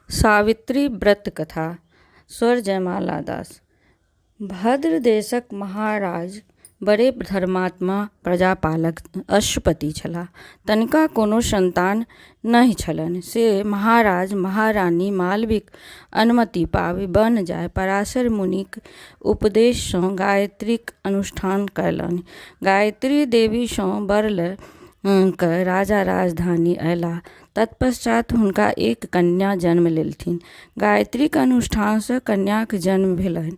सावित्री व्रत कथा स्वर जयमाला दास। भद्र देशक महाराज बड़े धर्मात्मा प्रजापालक अश्वपति छलाह। तनिका कोनो सन्तान नहि छलनि। से महाराज महारानी मालवीक अनुमति पाबि वन जाय पराशर मुनिक उपदेशसँ गायत्रीक अनुष्ठान कयलनि। गायत्री देवीसँ वर लए कऽ राजा राजधानी अयलाह। तत्पश्चात हुनका एक कन्या जन्म लेलथिन। गायत्रीक अनुष्ठानसँ कन्याक जन्म भेलनि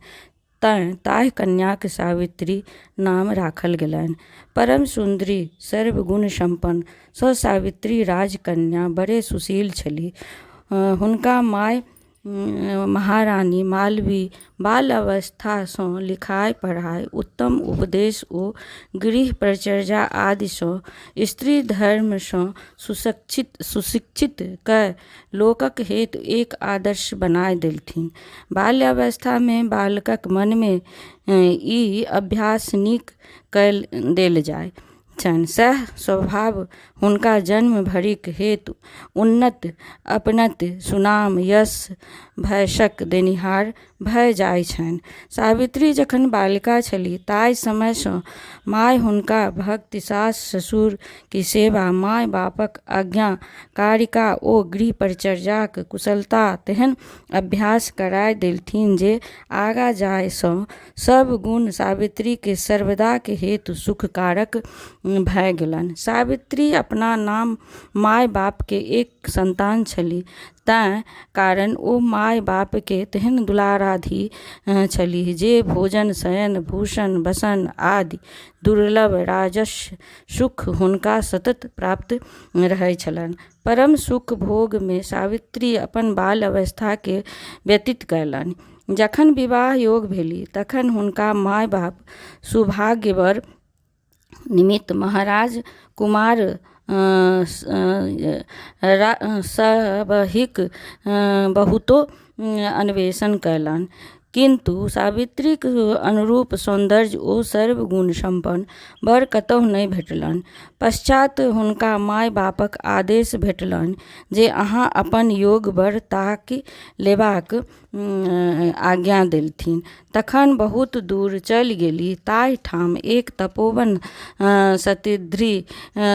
तैँ ताहि कन्याक सावित्री नाम राखल गेलनि। परम सुन्दरी सर्वगुण सम्पन्न सँ सावित्री राजकन्या बड़े सुशील छलीह। हुनका माय महारानी मालवी बाल अवस्थासँ लिखाइ पढ़ाइ, उत्तम उपदेश ओ गृह परिचर्या आदिसँ स्त्री धर्मसँ सुशिक्षित कय लोकक हेतु एक आदर्श बनाय देलथिन। बाल्यावस्थामे बालकक मनमे ई अभ्यास नीक कयल देल जाय छनि सएह स्वभाव हुनका जन्म भरिक हेतु उन्नति, अपनति, सुनाम, यश, भैषक देनिहार भए जाइ छनि। सावित्री जखन बालिका छलीह ताहि समयसँ माय हुनका भक्ति, सास ससुर की सेवा, माय बापक आज्ञाकारिता ओ गृह परिचर्याक कुशलता तेहन अभ्यास कराय देलथिन जे आगाँ जाय सँ सभ गुण सावित्रीके सर्वदाक हेतु सुखकारक भए गेलनि। सावित्री अपना नाम माय बापके एक सन्तान छलीह तैँ कारण ओ माय बापके तेहन दुलाराधी छलीह जे भोजन, शयन, भूषण, वसन आदि दुर्लभ राजस्व सुख हुनका सतत प्राप्त रहै छलनि। परम सुख भोगमे सावित्री अपन बाल अवस्थाके व्यतीत कयलनि। जखन विवाह योग भेली तखन हुनका माय बाप सुभाग्यवर निमित्त महाराज कुमार सबहिक बहुतो अन्वेषण कयलनि। किन्तु सावित्रीक अनुरूप सौन्दर्य ओ सर्वगुण सम्पन्न वर कतहु नहि भेटलनि। पश्चात हुनका माय बापक आदेश भेटलनि जे अहाँ अपन योग्य वर ताकि लेबाक आज्ञा देलथिन। तखन बहुत दूर चलि गेलीह। ताहि ठाम एक तपोवन सतीध्री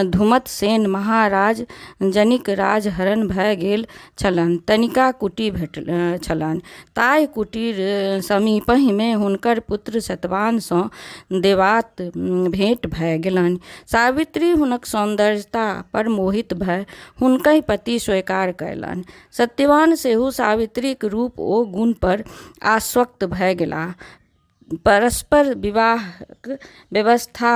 धुमतसेन महाराज जनिक राजहरण भए गेल छलनि तनिका कुटी भेटल छलनि। ताहि कुटीर समीपहिमे हुनकर पुत्र सत्यवानसँ देवात भेंट भए गेलनि। सावित्री हुनक सौन्दर्यता पर मोहित भए हुनकहि पति स्वीकार कयलनि। सत्यवान सेहो सावित्रीक रूप ओ गुण पर आसक्त भए गेलाह। परस्पर विवाहक व्यवस्था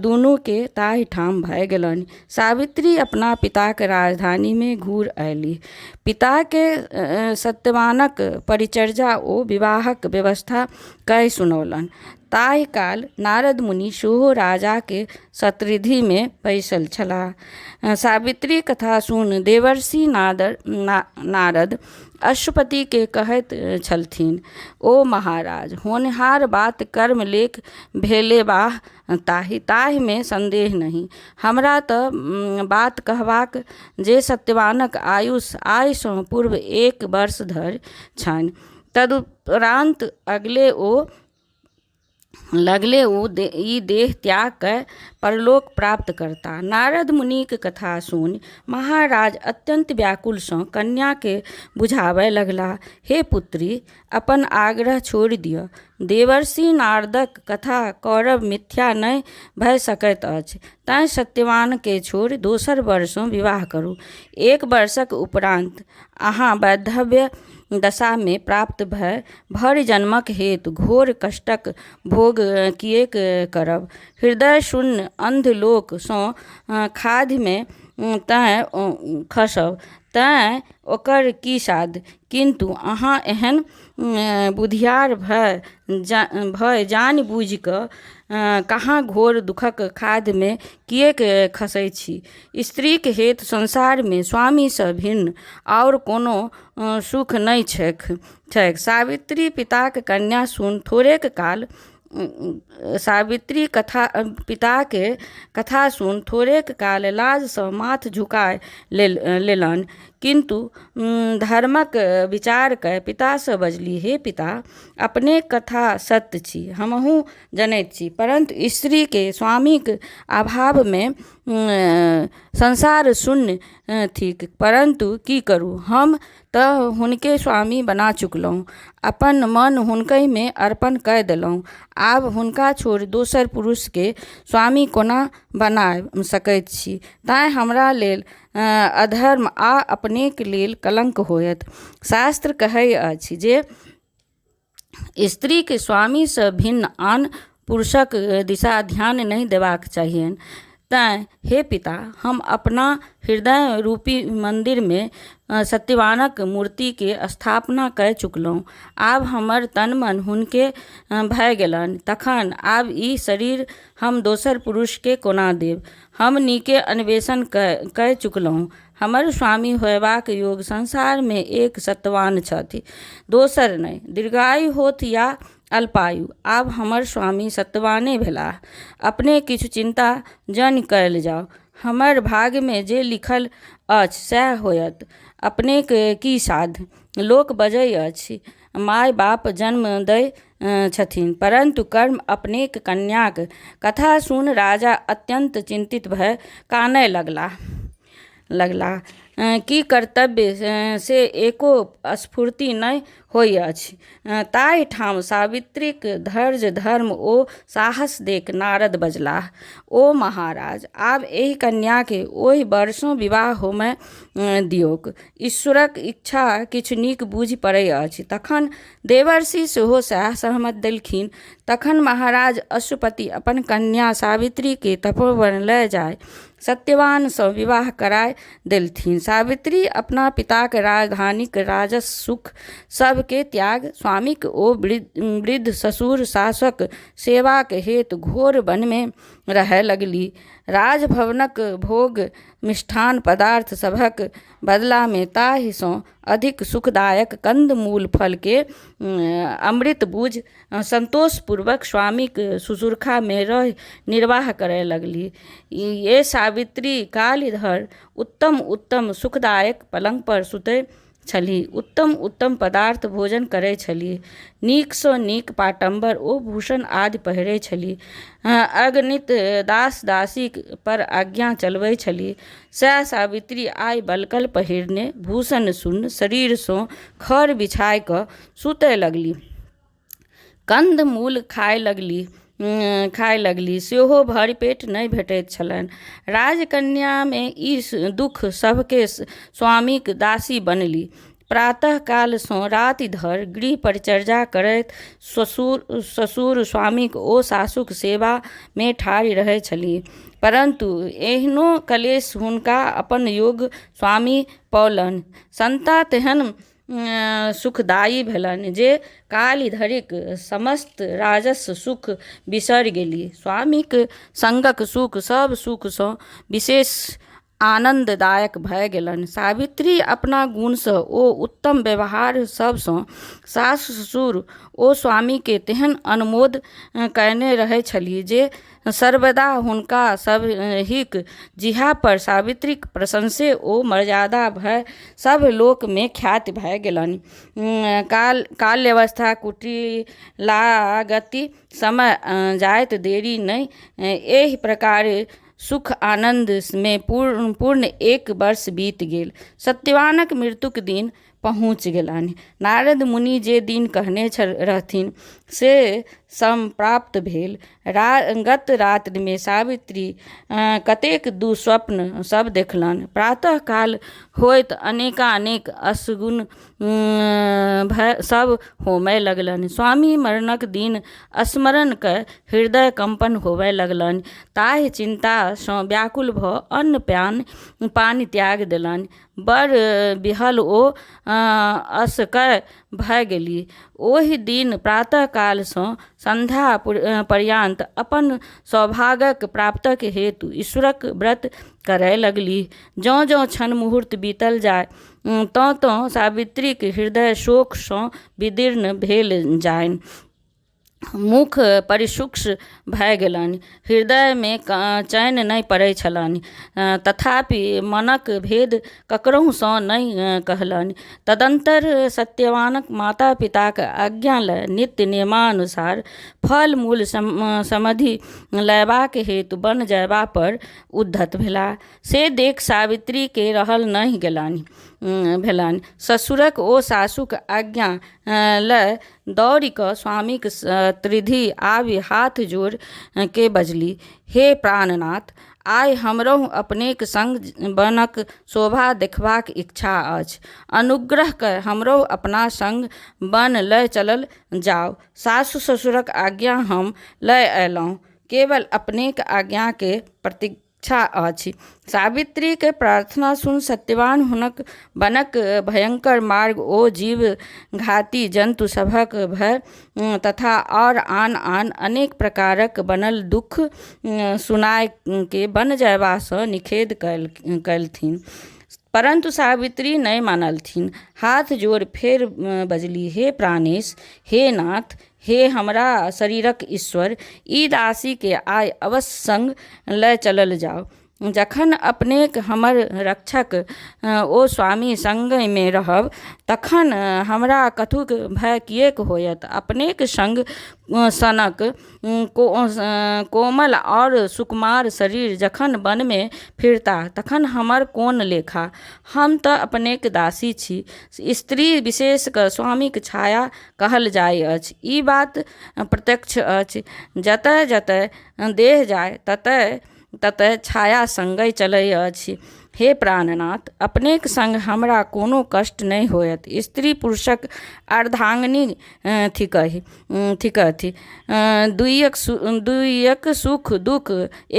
दुनूके ताहि ठाम भए गेलनि। सावित्री अपना पिताक राजधानीमे घुरि अयलीह। पिताके सत्यवानक परिचर्या ओ विवाहक व्यवस्था कहि सुनौलनि। ताहि काल नारद मुनि सेहो राजाके सत्रिधिमे बैसल छलाह। सावित्री कथा सुनि देवर्षि नारद अश्वपतिके कहैत छलथिन, ओ महाराज, होनिहार बात कर्म लेख भेले बाह ताहिमे सन्देह नहि। हमरा तऽ बात कहबाक जे सत्यवानक आयुष आइसँ पूर्व एक वर्ष धरि छनि। तदुपरान्त लगले ओ ई देह त्याग कय परलोक प्राप्त करताह। नारद मुनिक कथा सुनि महाराज अत्यन्त व्याकुलसँ कन्याकेँ बुझाबय लगलाह, हे पुत्री, अपन आग्रह छोड़ि दिअ। देवर्षि नारदक कथा करब मिथ्या नहि भए सकैत अछि। तैँ सत्यवानकेँ छोड़ि दोसर वरसँ विवाह करू। एक वर्षक उपरान्त अहाँ वैधव्य दशामे प्राप्त भए भरि जन्मक हेतु घोर कष्टक भोग किएक करब? हृदय शून्य अन्ध लोक सँ खाधिमे तैँ खसब तैँ ओकर की साध्य? किन्तु अहाँ एहन बुधियार भए जानि बूझि कऽ कहाँ घोर दुःखक खाधिमे किएक खसैत छी? स्त्रीक हेतु संसारमे स्वामीसँ भिन्न आओर कोनो सुख नहि छैक। सावित्री पिताक कन्या सुनि थोड़ेक काल सावित्री कथा पिताके कथा सुनि थोड़ेक काल लाजसँ माथ झुकाय लेलनि। किन्तु धर्मक विचार कए पितासँ बजलीह, हे पिता, अपनेक कथा सत्य छी, हमहूँ जनैत छी, परन्तु स्त्रीके स्वामीक अभावमे संसार शून्य थिक। परन्तु की करू? हम तऽ हुनके स्वामी बना चुकलहुँ। अपन मन हुनकहिमे अर्पण कय देलहुँ। आब हुनका छोड़ि दोसर पुरुषकेँ स्वामी कोना बना सकैत छी? तेँ हमरा लेल अधर्म आ अपनेक लेल कलंक होयत। शास्त्र कहैत अछि जे स्त्रीकेँ स्वामीसँ भिन्न आन पुरुषक दिशा ध्यान नहि देबाक चाहियनि। तेँ हे पिता, हम अपना हृदय रूपी मन्दिरमे सत्यवानक मूर्तिके स्थापना कय चुकलहुँ। आब हमर तन-मन हुनके भय गेलनि। तखन आब ई शरीर हम दोसर पुरुषकेँ कोना देब? हम नीके अन्वेषण कय चुकलहुँ। हमर स्वामी होयबाक योग्य संसारमे एक सत्यवान छथि, दोसर नहि। दीर्घायु होथि या अल्पायु, आब हमर स्वामी सत्यवाने भेलाह। अपने किछु चिन्ता जनि कयल जाओ। हमर भाग्यमे जे लिखल अछि सएह होयत। अपनेक की साध्य? लोक बजै अछि, माय-बाप जन्म दै छथिन, परन्तु कर्म अपनेक कन्याक कथा सुनि राजा अत्यन्त चिन्तित भए कानय लगलाह। की कर्तव्य से एको स्फूर्ति नहि होइ अछि। ताहि ठाम सावित्रीक धैर्य, धर्म ओ साहस देखि नारद बजलाह, ओ महाराज! आब एहि कन्याकेँ ओहि वरसँ विवाह होमय दियौक। ईश्वरक इच्छा किछु नीक बूझि पड़ैत अछि। तखन देवर्षि सेहो सएह सहमति देलखिन। तखन महाराज अश्वपति अपन कन्या सावित्रीकेँ तपोवन लय जाय सत्यवानसँ विवाह कराय देलथिन। सावित्री अपना पिताक राजधानीक राजस सुख सभकेँ त्यागि स्वामीक ओ वृद्ध ससुर सासुक सेवाक हेतु घोर वनमे रहय लगलीह। राजभवनक भोग्य मिष्ठान्न पदार्थ सभक बदलामे ताहिसँ अधिक सुखदायक कन्द-मूल फलकेँ अमृत बूझि सन्तोषपूर्वक स्वामीक शुश्रूषामे रहि निर्वाह करय लगलीह। ये सावित्री काल्हि धरि उत्तम-उत्तम सुखदायक पलंग पर सुतैत छलीह, उत्तम-उत्तम पदार्थ भोजन करैत छलीह, नीकसँ नीक पाटम्बर ओ भूषण आदि पहिरैत छलीह, अगणित दास-दासी पर आज्ञा चलबैत छलीह, सएह सावित्री आइ वल्कल पहिरने भूषण शून्य शरीरसँ खढ़ बिछाय कऽ सुतय लगलीह। कन्द-मूल खाय लगलीह सेहो भरि पेट नहि भेटैत छलनि। राजकन्यामे ई दुःख सभकेँ स्वामीक दासी बनलि प्रातःकालसँ राति धरि गृह परिचर्या करैत ससुर, स्वामीक ओ सासुक सेवामे ठाढ़ि रहैत छलीह। परन्तु एहनो क्लेश हुनका अपन योग्य स्वामी पौलनि। सन्ता तेहन सुखदायी भेलनि जे काल्हि धरिक समस्त राजस सुख बिसरि गेलीह। स्वामीक संगक सुख सभ सुखसँ विशेष आनन्ददायक भए गेलनि। सावित्री अपना गुणसँ ओ उत्तम व्यवहार सभसँ सासु, ससुर ओ स्वामीकेँ तेहन अनुमोद कयने रहैत छलीह जे सर्वदा हुनका सबहिक जिह्वा पर सावित्रीक प्रशंसे ओ मर्यादा भए सभ लोकमे ख्याति भए गेलनि। काल्यवस्था कुटिलागति समय जाइत देरी नहि। एहि प्रकारेँ सुख आनन्दमे पूर्ण एक वर्ष बीति गेल। सत्यवानक मृत्युक दिन पहुँचि गेलनि। नारद मुनि जे दिन कहने रहथिन से सम्प्राप्त भेल। गत रात्रिमे सावित्री कतेक दुःस्वप्न सभ देखलनि। प्रातःकाल होइत अनेकानेक अपशकुन सभ होमय लगलनि। स्वामी मरणक दिन स्मरण कय हृदय कम्पन होमय लगलनि। ताहि चिन्तासँ व्याकुल भऽ अन्न पानि त्यागि देलनि। बड़ विह्वल ओ असह्य भए गेलीह। ओहि दिन प्रातःकालसँ सन्ध्या पर्यन्त अपन सौभाग्यक प्राप्तिक हेतु ईश्वरक व्रत करय लगलीह। जौं-जौं क्षण मुहूर्त बीतल जाय तौं-तौं सावित्रीक हृदय शोकसँ विदीर्ण भेल जाइनि। मुख परिशुष्क भए गेलनि। हृदयमे चैन नहि पड़ैत छलनि। तथापि मनक भेद ककरहुसँ नहि कहलनि। तदनन्तर सत्यवानक माता-पिताक आज्ञा लए नित्य नियमानुसार फल-मूल समधि लयबाक हेतु वन जयबा पर उद्यत भेलाह। से देखि सावित्रीकेँ रहल नहि भेलनि। ससुरक ओ सासुक आज्ञा लय दौड़ि कऽ स्वामीक सत्रिधि आबि हाथ जोड़ि कऽ बजलीह, "हे प्राणनाथ! आइ हमरहु अपनेक संग वनक शोभा देखबाक इच्छा अछि। अनुग्रह कय हमरहु अपना संग वन लय चलल जाओ। सासु-ससुरक आज्ञा हम लय अयलहुँ, केवल अपनेक आज्ञाक प्रतीक्षा अछि।" सावित्रीक प्रार्थना सुनि सत्यवान हुनक वनक भयंकर मार्ग ओ जीवघाती जन्तु सभक भय तथा आओर आन-आन अनेक प्रकारक वनक दुःख सुनाय कऽ वन जयबासँ निषेध कयलथिन। परन्तु सावित्री नहि मानलथिन। हाथ जोड़ि फेर बजलीह, "हे प्राणेश! हे नाथ! हे हमरा शरीरक ईश्वर! ई दासीकेँ आइ अवश्य संग लय चलल जाओ। जखन अपने हमर रक्षक ओ स्वामी संगमे रहब तखन हमरा कथूक भय किएक होयत? अपनेक सनक कोमल आओर सुकुमार शरीर जखन वनमे फिरताह तखन हमर कोन लेखा? हम तँ अपनेक दासी छी। स्त्री विशेषक स्वामीक छाया कहल जाइत अछि, ई बात प्रत्यक्ष अछि। जतय-जतय देह जाय ततय-ततय छाया संगहि चलैत अछि। हे प्राणनाथ! अपनेक संग हमरा कोनो कष्ट नहि होयत। स्त्री पुरुषक अर्द्धांगिनी थिकथि। दुइक सुख-दुःख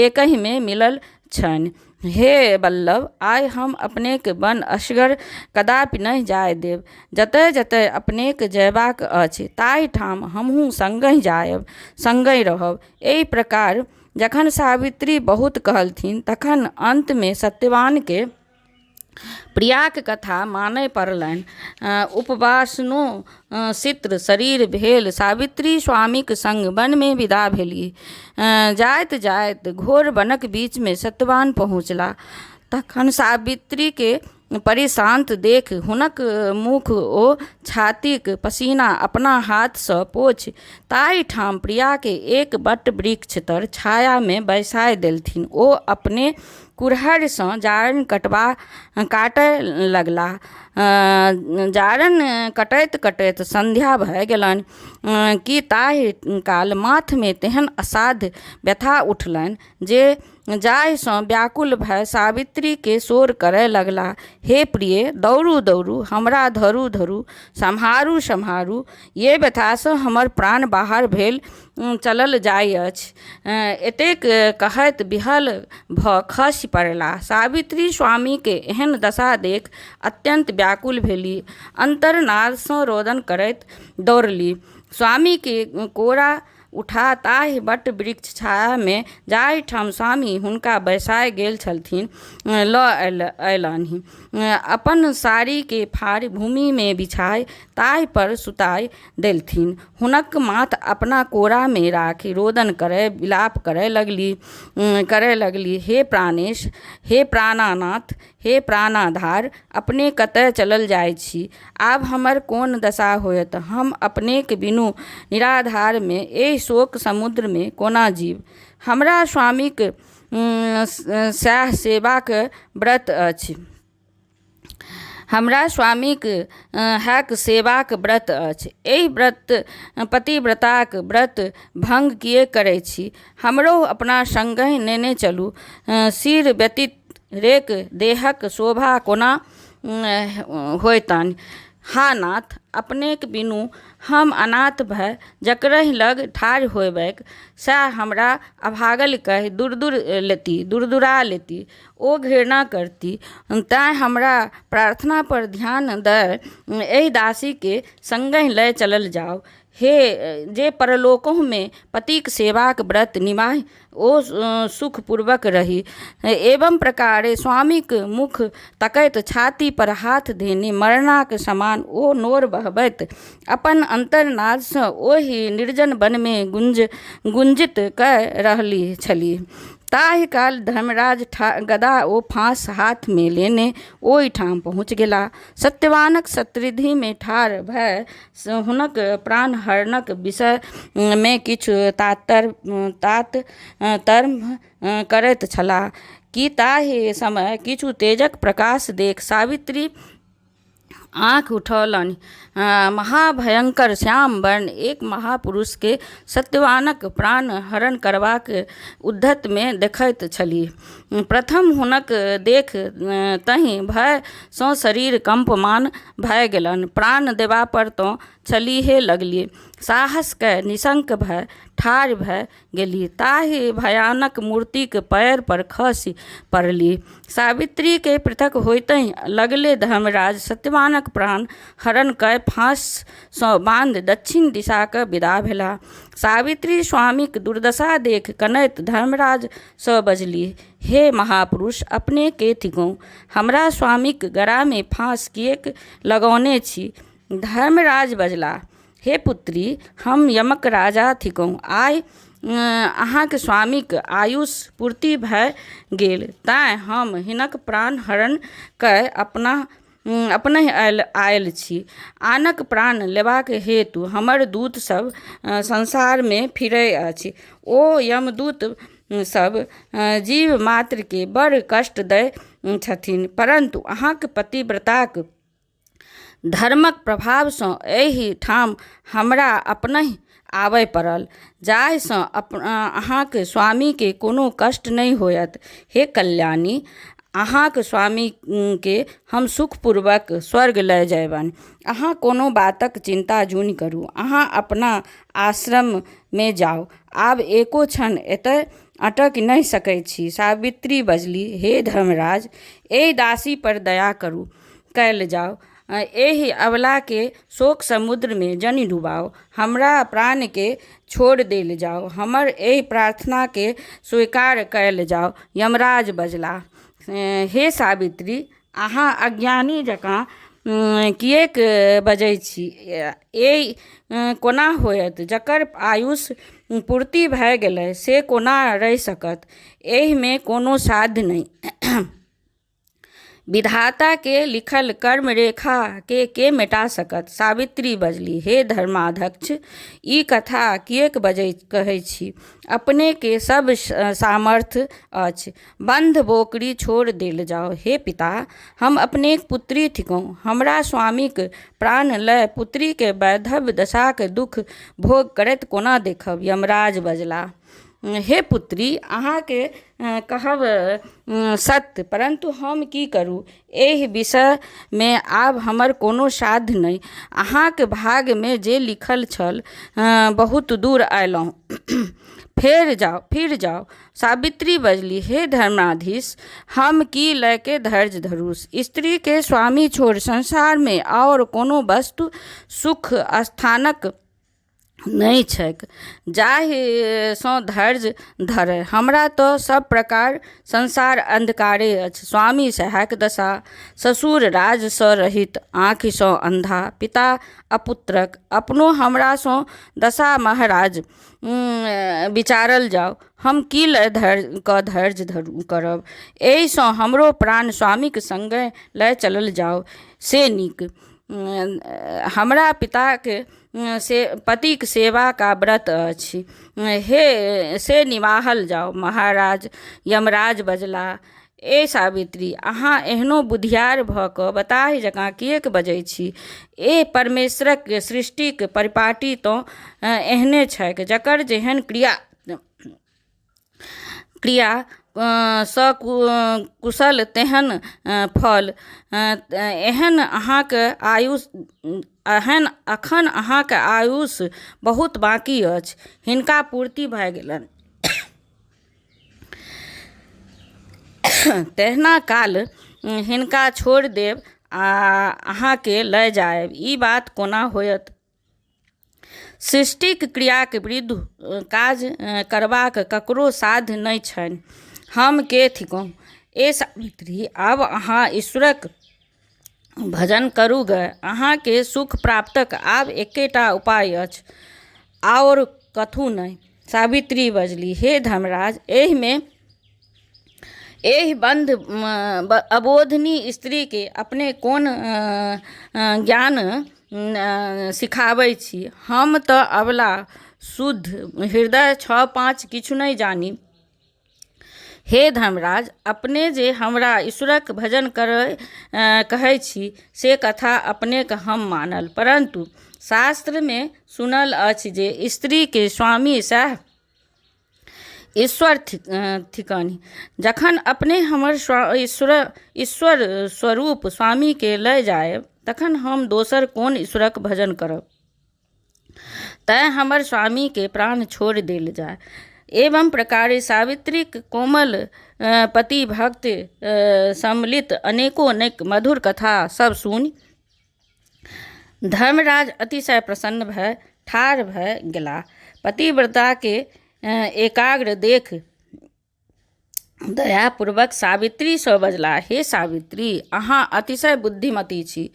एकहिमे मिलल छनि। हे वल्लभ! आइ हम अपनेकेँ वन असगर कदापि नहि जाय देब। जतय-जतय अपनेक जयबाक अछि ताहि ठाम हमहूँ संगहि जायब, संगहि रहब।" एहि प्रकार जखन सावित्री बहुत कहलथिन तखन अन्तमे सत्यवानकेँ प्रियाक कथा मानय पड़लनि। उपवासोष्णसिक्त शरीर भेल सावित्री स्वामीक संग वनमे विदा भेलीह। जाइत-जाइत घोर वनक बीचमे सत्यवान पहुँचलाह। तखन सावित्रीकेँ परिश्रान्त देखि हुनक मुख ओ छातीक पसीना अपना हाथसँ पोछि ताहि ठाम प्रियाकेँ एक वटवृक्ष तर छायामे बैसाय देलथिन ओ अपने कुड़हरिसँ जारनि काटय लगलाह। जारनि कटैत-कटैत सन्ध्या भय गेलनि कि ताही काल माथमे तेहन असाध्य व्यथा उठलनि जे जाहिसँ व्याकुल भय सावित्रीकेँ सोर करय लगलाह, "हे प्रिये! दौड़ू-दौड़ू! हमरा धरू-धरू! सम्हारू-सम्हारू! एहि व्यथासँ हमर प्राण बाहर भेल चलल जाइ अछि।" एतेक कहैत विह्वल भऽ खसि पड़लाह। सावित्री स्वामीक एहन दशा देखि अत्यन्त व्याकुल भेलीह। आर्त्तनादसँ रोदन करैत दौड़लि स्वामीकेँ कोरा उठा ताहि वट-वृक्षक छायामे जाहि ठाम स्वामी हुनका बैसाय गेल छलथिन लऽ अयलन्हि। अपन साड़ीकेँ फाड़ि भूमिमे बिछाय ताहि पर सुताय देलथिन। हुनक माथ अपना कोरामे राखि रोदन करय विलाप करय लगलीह, "हे प्राणेश! हे प्राणनाथ! हे प्राणाधार! अपने कतय चलल जाइत छी? आब हमर कोन दशा होयत? हम अपनेक बिनु निराधारमे एहि शोक-समुद्रमे कोना जीब? हमरा स्वामीक सैह सेवाक व्रत अछि। हमरा स्वामीक हैक सेवाक व्रत अछि। एहि पतिव्रताक व्रत भंग किएक करैत छी? हमरहु अपना संगहि नेने चलू। शिर व्यतिरेक देहक शोभा कोना होयतनि? हा नाथ! अपनेक बिनु हम अनाथ भय जकरहि लग ठाढ़ि होयबैक सैह हमरा अभागलि कहि दुरदुरा लेति ओ घृणा करति। तेँ हमरा प्रार्थना पर ध्यान दय एहि दासीकेँ संगहि लय चलल जाओ। हे जे परलोकहुमे पतिक सेवाक व्रत निमाहि ओ सुखपूर्वक रही। एवं प्रकारे स्वामीक मुख तकैत छाती पर हाथ धेने मरनाक समान ओ नोर बहबैत अपन अन्तर्नाद सँ ओहि निर्जन वन मे गुंजित कय रहलि छलीह। ताहि काल धर्मराज गदा ओ फाँस हाथ मे लेने ओहिठाम पहुँचि गेलाह। सत्यवानक सन्निधि मे ठाढ़ भय हुनक प्राणहरणक विषय मे किछु तारतम्य करैत छलाह कि ताहि समय किछु तेजक प्रकाश देखि सावित्री आँखि उठौलनि। महाभयंकर श्याम वर्ण एक महापुरुष केँ सत्यवानक प्राण हरण करबाक उद्यत मे देखैत छलीह। प्रथम हुनक देखितहि भय सँ शरीर कम्पमान भय गेलनि। प्राण देबा पर तँ छलीहे, लगले साहस कय निःशंक भय ठाढ़ि भय गेलीह। ताहि भयानक मूर्तिक पयर पर खसि पड़लीह। सावित्री केँ पृथक होइतहि लगले धर्मराज सत्यवानक प्राण हरण कय फाँस सँ बान्धि दक्षिण दिशाक विदा भेलाह। सावित्री स्वामीक दुर्दशा देखि कनैत धर्मराज सँ बजलीह, हे महापुरुष! अपने के थिकहुँ? हमरा स्वामीक गरा मे फाँस किएक लगौने छी? धर्मराज बजलाह, हे पुत्री! हम यमक राजा थिकहुँ। आइ अहाँक स्वामीक आयुष पूर्ति भए गेल तेँ हम हिनक प्राण हरण कय अपनहि आयल छी। आनक प्राण लेबाक हेतु हमर दूत सभ संसार मे फिरै अछि। ओ यमदूत सभ जीव मात्र केँ बड़ कष्ट दै छथिन, परन्तु अहाँक पतिव्रताक धर्मक प्रभावसँ एहि ठाम हमरा अपनहि आबय पड़ल, जाहिसँ अहाँक स्वामीकेँ कोनो कष्ट नहि होयत। हे कल्याणी! अहाँक स्वामीकेँ हम सुखपूर्वक स्वर्ग लय जयबनि। अहाँ कोनो बातक चिन्ता जुनि करू। अहाँ अपना आश्रममे जाउ। आब एको क्षण एतय अटकि नहि सकैत छी। सावित्री बजलीह, हे धर्मराज! एहि दासी पर दया करू। कयल जाओ। एहि अबलाकेँ शोक समुद्रमे जनि डुबाउ। हमरा प्राणकेँ छोड़ि देल जाओ। हमर एहि प्रार्थनाकेँ स्वीकार कयल जाओ। यमराज बजलाह, हे सावित्री! अहाँ अज्ञानी जकाँ किएक बजैत छी? ई कोना होयत? जकर आयुष पूर्ति भए गेलै से कोना रहि सकत? एहिमे कोनो साध्य नहि। विधाता के लिखल कर्मरेखा के के मेटा सकत? सावित्री बजलीह, हे धर्माध्यक्ष! ई कथा किएक कहै छी? अपने के सब सामर्थ्य अछि। बन्ध बोकरी छोड़ि देल जाओ। हे पिता! हम अपनेक पुत्री थिकहुँ। हमरा स्वामीक प्राण लय पुत्री के वैधव्य दशाक दुःख भोग करैत कोना देखब? यमराज बजलाह, हे पुत्री! अहाँके कहब सत्य, परन्तु हम की करू? एहि विषयमे आब हमर कोनो साध्य नहि। अहाँक भाग्यमे जे लिखल छल, बहुत दूर अयलहुँ। फेर जाउ, फिर जाउ। सावित्री बजलीह, हे धर्माधीश! हम की लय के धैर्य धरू? स्त्रीकेँ स्वामी छोड़ि संसारमे आओर कोनो वस्तु सुख स्थानक नहि छैक जाहिसँ धैर्य धरय। हमरा तऽ सभ प्रकार संसार अन्धकारे अछि। स्वामी सहायक दशा, ससुर राजसँ रहित, आँखिसँ अन्धा, पिता अपुत्रक, अपनो हमरासँ दशा महाराज विचारल जाओ। हम की लय कऽ धैर्य करब? एहिसँ हमरो प्राण स्वामीक सङ्गे लय चलल जाओ से नीक। हमरा पिताक से पतिक सेवाक व्रत अछि, हे से निमाहल जाओ। महाराज यमराज बजलाह, ए सावित्री! अहाँ एहनो बुधियार भऽ कऽ बताह जकाँ किएक बजैत छी? एह परमेश्वरक सृष्टिक परिपाटी तँ एहने छैक, जकर जेहन क्रिया सँ कुशल तेहन फल। एहन अहाँक आयुष एहन एखन अहाँक आयुष बहुत बाँकी अछि। हिनका पूर्ति भए गेलनि। तेहना काल हिनका छोड़ि देब आ अहाँकेँ लए जायब, ई बात कोना होयत? सृष्टिक क्रियाक विरुद्ध काज करबाक ककरो साध्य नहि छनि। हम के थिकहुँ? ए सावित्री, आब अहाँ ईश्वरक भजन करू गऽ। अहाँकेँ सुख प्राप्तक आब एकेटा उपाय अछि, आओर कथू नहि। सावित्री बजलीह, हे धर्मराज, एहि बन्ध अबोधनी स्त्रीकेँ अपने कोन ज्ञान सिखाबै छी? हम तऽ अबला, शुद्ध हृदय, छओ पाँच किछु नहि जानी। हे धर्मराज, अपने जे हमरा ईश्वरक भजन करय कहै छी से कथा अपनेक हम मानल, परन्तु शास्त्रमे सुनल अछि जे स्त्रीके स्वामी सएह ईश्वर थिकनि। जखन अपने हमर ईश्वर स्वरूप स्वामीकेँ लय जायब तखन हम दोसर कोन ईश्वरक भजन करब? तैँ हमर स्वामीके प्राण छोड़ि देल जाय। एवं प्रकारे सावित्रीक कोमल पतिभक्ति सम्मिलित अनेको अनेक मधुर कथा सब सुनि धर्मराज अतिशय प्रसन्न भए ठाढ़ भए गेलाह। पतिव्रताके एकाग्र देख दयापूर्वक सावित्रीसँ बजलाह, हे सावित्री, अहाँ अतिशय बुद्धिमती छी।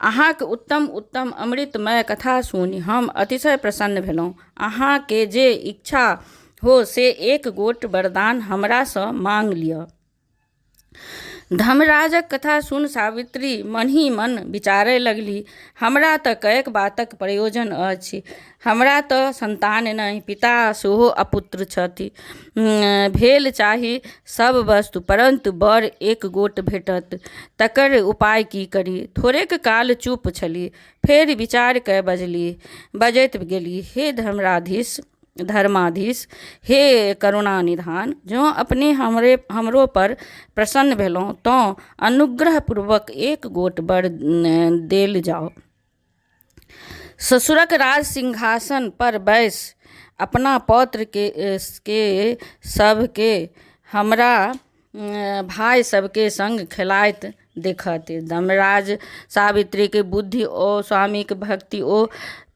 अहाँक उत्तम उत्तम अमृतमय कथा सुनि हम अतिशय प्रसन्न भेलहुँ। अहाँके जे इच्छा हो से एक गोट वरदान हमरासँ माँगि लिअ। धर्मराजक कथा सुनि सावित्री मनहि मन विचारय लगलीह, हमरा तऽ कएक बातक प्रयोजन अछि। हमरा तऽ सन्तान नहि, पिता सेहो अपुत्र छथि। भेल चाही सभ वस्तु, परन्तु वर एक गोट भेटत, तकर उपाय की करी? थोड़ेक काल चुप छलीह, फेर विचार कय बजैत गेलीह, हे धर्माधीश, हे करुणानिधान, जँ अपने हमरो पर प्रसन्न भेलहुँ तँ अनुग्रहपूर्वक एक गोट वर देल जाओ। ससुरक राज सिंहासन पर बैसि अपना पौत्र के सभके हमरा भाय सभके संग खेलाइत देखथि। धर्मराज सावित्रीक बुद्धि ओ स्वामीक भक्ति ओ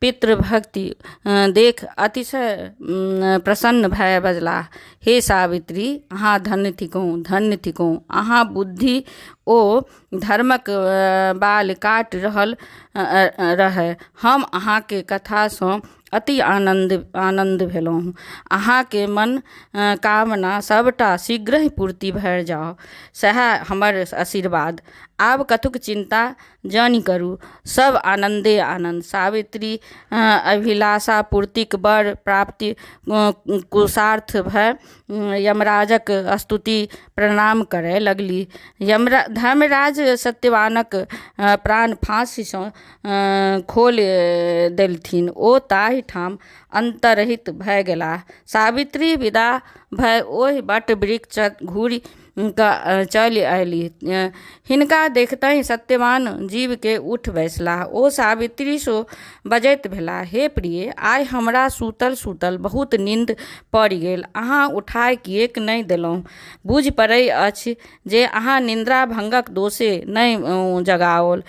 पितृभक्ति देख अतिशय प्रसन्न भए बजलाह, हे सावित्री, अहाँ धन्य थिकहुँ, धन्य थिकहुँ। अहाँ बुद्धि ओ धर्मक बाल काटि रहल रहय। हम अहाँक कथासँ अति आनन्द भेलहुँ। अहाँक मन कामना सभटा शीघ्रहि पूर्ति भए जाओ, सएह हमर आशीर्वाद। आब कथुक चिन्ता जनि करू। सभ आनन्दे आनन्द। सावित्री अभिलाषापूर्तिक वर प्राप्ति कुशार्थ भए यमराजक स्तुति प्रणाम करय लगलीह। धर्मराज सत्यवानक प्राण फाँसीसँ खोलि देलथिन। ओ ताहि ठाम अन्तर्हित भए गेलाह। सावित्री विदा भए ओहि वट वृक्ष घुरि कऽ चलि अयलीह। हिनका देखितहि सत्यवान जीविके उठि बैसलाह। ओ सावित्रीसँ बजैत भेलाह, हे प्रिये, आइ हमरा सूतल सूतल बहुत निन्द पड़ि गेल। अहाँ उठाय किएक नहि देलहुँ? बूझि पड़ै अछि जे अहाँ निद्रा भंगक दोषे नहि जगाओल।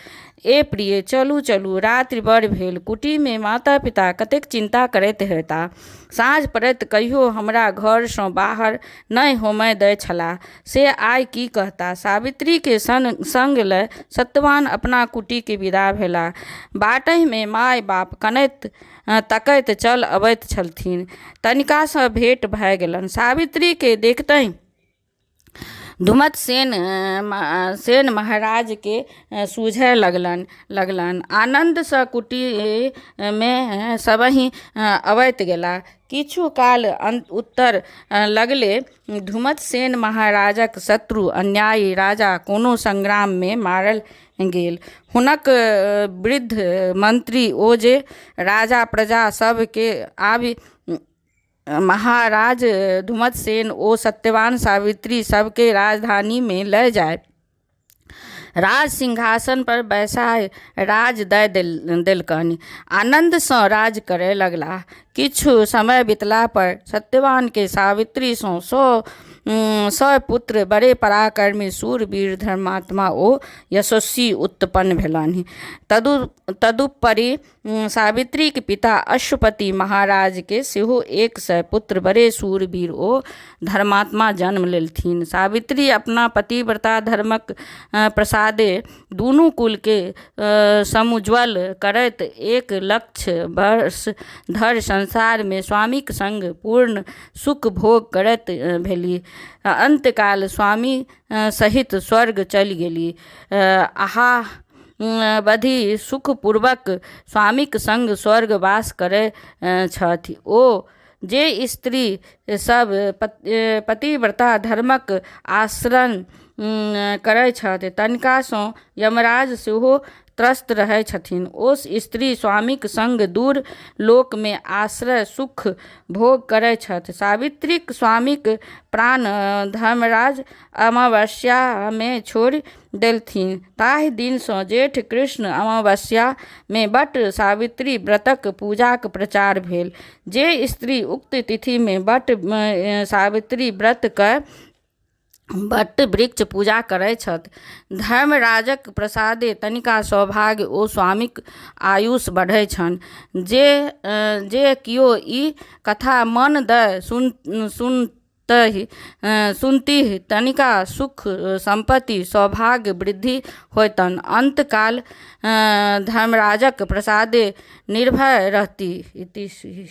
ए प्रिये, चलू चलू, रात्रि बड़ भेल। कुटीमे माता पिता कतेक चिन्ता करैत होयताह। साँझ पड़ैत कहियो हमरा घरसँ बाहर नहि होमय दैत छलाह, से आइ की कहताह? सावित्रीकेँ संग लय सत्यवान अपना कुटीके विदा भेलाह। बाटहिमे माय-बाप कनैत तकैत चल अबैत छलथिन। तनिकासँ भेट भए गेलनि। सावित्रीकेँ देखितहि धुमत सेन महाराजके सूझय लगलनि। आनन्दसँ कुटीमे सबहि अबैत गेलाह। किछु काल उत्तर लगले धुमत सेन महाराजक शत्रु अन्यायी राजा कोनो संग्राममे मारल गेल। हुनक वृद्ध मंत्री ओ जे राजा प्रजा सभके आबि महाराज धुमतसेन ओ सत्यवान सावित्री सभकेँ राजधानीमे लए जाय राज सिंहासन पर बैसाय राज दय देलकनि। आनन्दसँ राज करय लगलाह। किछु समय बितला पर सत्यवानके सावित्रीसँ 100 पुत्र बड़े पराक्रमी शूरवीर धर्मात्मा ओ यशस्वी उत्पन्न भेलनि। तदुपरि सावित्रीक पिता अश्वपति महाराजके सेहो 100 पुत्र बड़े शूरवीर ओ धर्मात्मा जन्म लेलथिन। सावित्री अपना पतिव्रता धर्मक प्रसादे दुनू कुलके समुज्ज्वल करैत 1 लक्ष वर्ष धरि संसारमे स्वामीक सङ्ग पूर्ण सुख भोग करैत भेलीह। अन्तकाल स्वामी सहित स्वर्ग चलि गेलीह। अहावधि सुखपूर्वक स्वामीक सङ्ग स्वर्ग वास करै छथि। ओ जे स्त्री सब पतिव्रता धर्मक आचरण करै छथि तनिका सँ यमराज सेहो त्रस्त रहै छथिन। ओ स्त्री स्वामीक सङ्ग दूर लोक मे आश्रय सुख भोग करै छथि। सावित्रीक स्वामीक प्राण धर्मराज अमावस्या मे छोड़ि देलथिन। ताहि दिन सँ जेठ कृष्ण अमावस्या मे वट सावित्री व्रतक पूजाक प्रचार भेल। जे स्त्री उक्त तिथि मे वट सावित्री व्रत कय वट वृक्ष पूजा करै छथि, धर्मराजक प्रसादे तनिका सौभाग्य ओ स्वामीक आयुष बढ़ै छनि। जे कियो ई कथा मन दय सुनतीह तनिका सुख सम्पत्ति सौभाग्य वृद्धि होयतनि। अन्तकाल धर्मराजक प्रसादे निर्भय रहतीह। इति श्री।